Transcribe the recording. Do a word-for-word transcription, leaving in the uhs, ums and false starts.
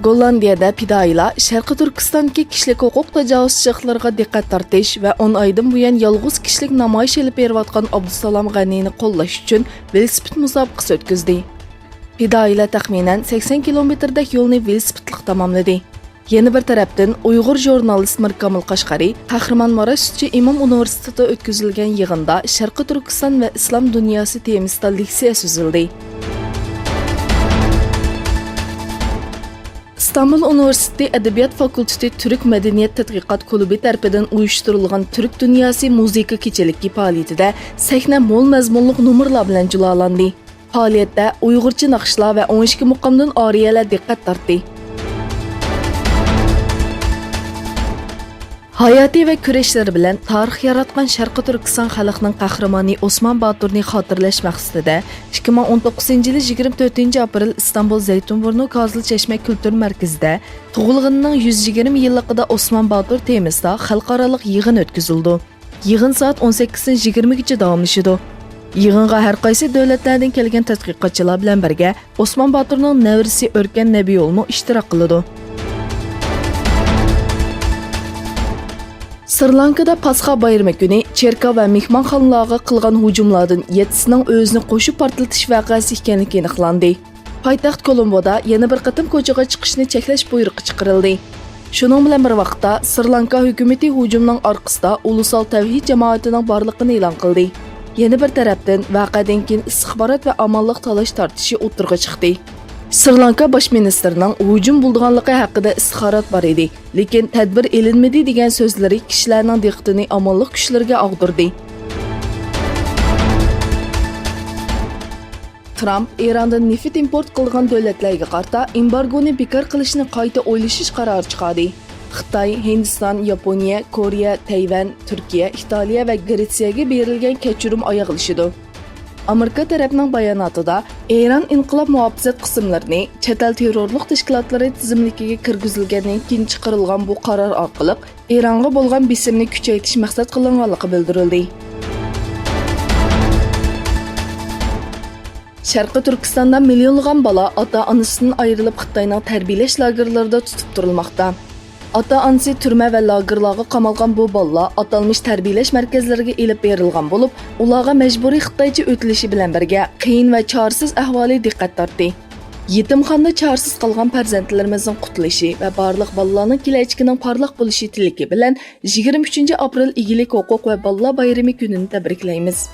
گوللاندىيەدە پىدائىيلار شەرقىي تۈركىستاندىكى كىشىلىك ھوقۇق تاجاۋۇزچىلىقلىرىغا دىققەت تارتىش ۋە ئون ئايدىن بۇيان يالغۇز كىشىلىك نامايىش ئېلىپ بېرىۋاتقان ئابدۇسالام غەنىنى قوللاش ئۈچۈن ۋېلىسىپىت مۇسابىقىسى ئۆتكۈزدى. پىدائىيلار تەخمىنەن سەكسەن كىلومېتىردەك يولنى ۋېلىسىپىتلىق تاماملىدى. يەنە بىر تەرەپتىن، ئۇيغۇر ژۇرنالىست مىركامىل قەشقەرى قەھرىمانماراش سۈتچى ئىمام ئۇنىۋېرسىتېتىدا ئۆتكۈزۈلگەن يىغىندا شەرقىي تۈركىستان ۋە ئىسلام دۇنياسى تېمىسىدا لېكسىيە سۆزلىدى. ئىستانبۇل ئۇنىۋېرسىتېتى ئەدەبىيات فاكۇلتېتى تۈرك مەدەنىيەت تەتقىقات كۇلۇبى تەرىپىدىن ئۇيۇشتۇرۇلغان تۈرك دۇنياسى مۇزىكا كېچىلىكى پائالىيىتىدە سەھنە مول مەزمۇنلۇق نومۇرلار بىلەن جۇلالاندى. پائالىيەتتە ئۇيغۇرچە ناخشىلار ۋە ئون ئىككى مۇقامدىن ئارىيەلەر دىققەت تارتتى. ھاياتى ۋە كۈرەشلىرى بىلەن تارىخ ياراتقان شەرقىي تۈركىستان خەلقنىڭ قەھرىمانى ئوسمان باتۇرنى خاتىرىلەش مەقسىتىدە ئىككى مىڭ ئون توققۇزىنچى يىلى يىگىرمە تۆتىنچى ئاپرېل ئىستانبۇل زەيتۇنبۇرنۇ گازىل چەشمە كۈلتۈر مەركىزىدە تۇغۇلغىنىنىڭ يۈز يىگىرمە يىللىقىدا ئوسمان باتۇر تېمىسىدا خەلقئارالىق يىغىن ئۆتكۈزۈلىدۇ. يىغىن سائەت ئون سەككىزدىن يىگىرمىگىچە داۋاملىشىدۇ. يىغىنغا ھەر قايسى دۆلەتلەردىن كەلگەن تەتقىقاتچىلار بىلەن بىرگە ئوسمان باتۇرنىڭ نەۋرىسى ئۆركەن نەبىئۇلمۇ ئىشتىراك قىلىدۇ. سرىلانكىدا پاسخا بايرىمى كۈنى چېركاۋ ۋە مېھمانخانىلارغا قىلغان ھۇجۇملاردىن يەتتىسىنىڭ ئۆزىنى قوشۇپ پارتلىتىش ۋەقەسى ئىكەنلىكى ئېنىقلاندى. پايتەخت كولومبودا يەنە بىر قېتىم كوچىغا چىقىشنى چەكلەش بۇيرۇقى چىقىرىلدى. شۇنىڭ بىلەن بىر ۋاقىتتا، سرىلانكا ھۆكۈمىتى ھۇجۇمنىڭ ئارقىسىدا ئۇلۇسال تەۋھىد جامائىتىنىڭ بارلىقىنى ئېلان قىلدى. يەنە بىر تەرەپتىن، ۋەقەدىن كېيىن ئىستىخبارات ۋە ئامانلىق تالاش-تارتىشى ئوتتۇرىغا چىقتى. سرىلانكا باش مىنىستىرىنىڭ ھۇجۇم بولىدىغانلىقى ھەققىدە ئىستىخبارات بار ئىدى، لېكىن تەدبىر ئېلىنمىدى، دېگەن سۆزلىرى كىشىلەرنىڭ دىققىتىنى ئامانلىق كۈچلىرىگە ئاغدۇردى. ترامپ ئىراندىن نېفىت ئىمپورت قىلىدىغان دۆلەتلەرگە قارىتا ئېمبارگونى بىكار قىلىشنى قايتا ئويلىشىش قارارى چىقاردى. خىتاي، ھىندىستان، ياپونىيە، كورېيە، تەيۋەن، تۈركىيە، ئىتالىيە ۋە گرېتسىيەگە بېرىلگەن كەچۈرۈم ئاياغلىشىدۇ. ئامېرىكا تەرەپنىڭ باياناتىدا، ئىران ئىنقىلاب مۇھاپىزەت قىسىملىرىنى چەت ئەل تېررورلۇق تەشكىلاتلىرى تىزىملىكىگە كىرگۈزۈلگەندىن كېيىن چىقىرىلغان بۇ قارار ئارقىلىق ئىرانغا بولغان بېسىمنى كۈچەيتىش مەقسەت قىلىنغانلىقى بىلدۈرۈلدى. شەرقىي تۈركىستاندا مىليونلىغان بالا ئاتا-ئانىسىدىن ئايرىلىپ، خىتاينىڭ تەربىيەلەش لاگېرلىرىدا تۇتۇپ تۇرۇلماقتا. ئاتا-ئانىسى تۈرمە ۋە لاگېرلارغا قامالغان بۇ بالىلار ئاتالمىش تەربىيەلەش مەركەزلىرىگە ئېلىپ بېرىلغان بولۇپ، ئۇلارغا مەجبۇرىي خىتايچە ئۆتۈلۈشى بىلەن بىرگە، قىيىن ۋە چارىسىز ئەھۋالى دىققەت تارتتى. يېتىمخانىدا چارىسىز قالغان پەرزەنتلىرىمىزنىڭ قۇتۇلۇشى ۋە بارلىق بالىلارنىڭ كېلەچىكىنىڭ پارلاق بولۇشى تىلىكى بىلەن، يىگىرمە ئۈچىنچى ئاپرېل ئىگىلىك ھوقۇق ۋە بالىلار بايرىمى كۈنىنى تەبرىكلەيمىز.